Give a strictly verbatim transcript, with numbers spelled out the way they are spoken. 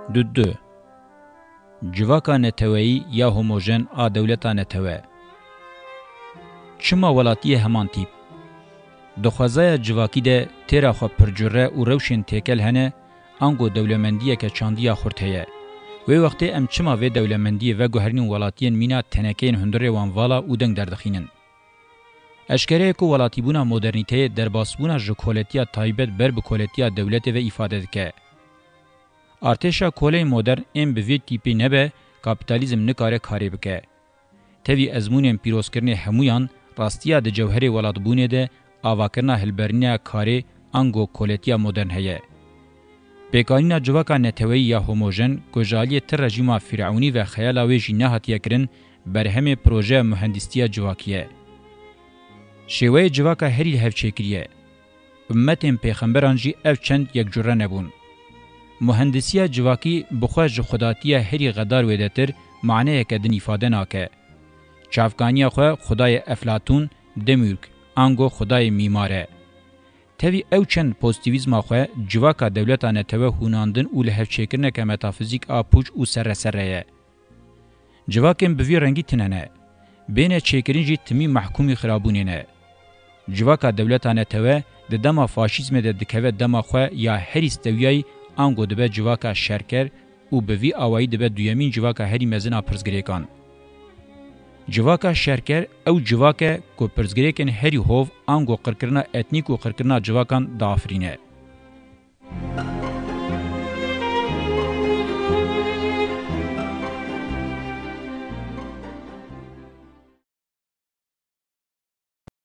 Du du. Civaka neteweyî ya homojen a dewleta netewe. Çima welatiyê heman tîp? Di xwezaya civakî de têra xwe pircure û rewşên têkel hene, ango dewlemendiyeke çandî ya xurt heye. Wê wextê em çima vê dewlemendiyê veguherînin welatiyên mîna tenekeyên hundirê wan vala û deng derdixînin? Eşkere ye ku welatîbûna modernîteyê derbasbûna ji koletiya taybet ber bi koletiya dewletê ve îfade dike. Artêşa koleyên modern ên bi vê tîpê nebe, kapîtalîzm nikare karê bike. Tevî ezmûnên pîrozkirinê hemûyan rastiya di cewherê welatbûnê de avakirina hilberîneya karê ango koletiya modern heye. Pêkanîna civaka neteweyî ya homojen ku ji aliyê ti rejîma fîrewnî ve xeyala wê jî nehatiye kirin, berhemê projeya muhendîstiya civakî ye. Şêweyê civaka herî li hev çêkirî ye. Ummetên pêxemberan jî ev çend yekcure nebûn. Muhendisiya civakî bi xwe ji xwedatiya herî xedar wêdetir maneyeke din îfade nake. Çavkaniya xwe xwedayê Eflatûn, Demûrk, ango xwedayê mîmar e. Tevî ew çend pozîtîvîzma xwe civaka dewleta netewe hûnandin û lihevçêkirineke metafizîk a pûç û serre serre ye. Civakên bi vî rengî tune ne. Bêne çêkirin jî timî mehkûmî xirabûnê ne. Civaka dewleta netewe di dema faşîzmê de dikeve dema xwe ya herî stewiyayî ango dibe civaka şerker û bi vî awayî dibe duyemîn civaka herî mezin a pirsgirêkan. Civaka şerker ew civak e ku pirsgirêkên herî hov ango qirkirina etnîk û qirkirina civakan diafirîne.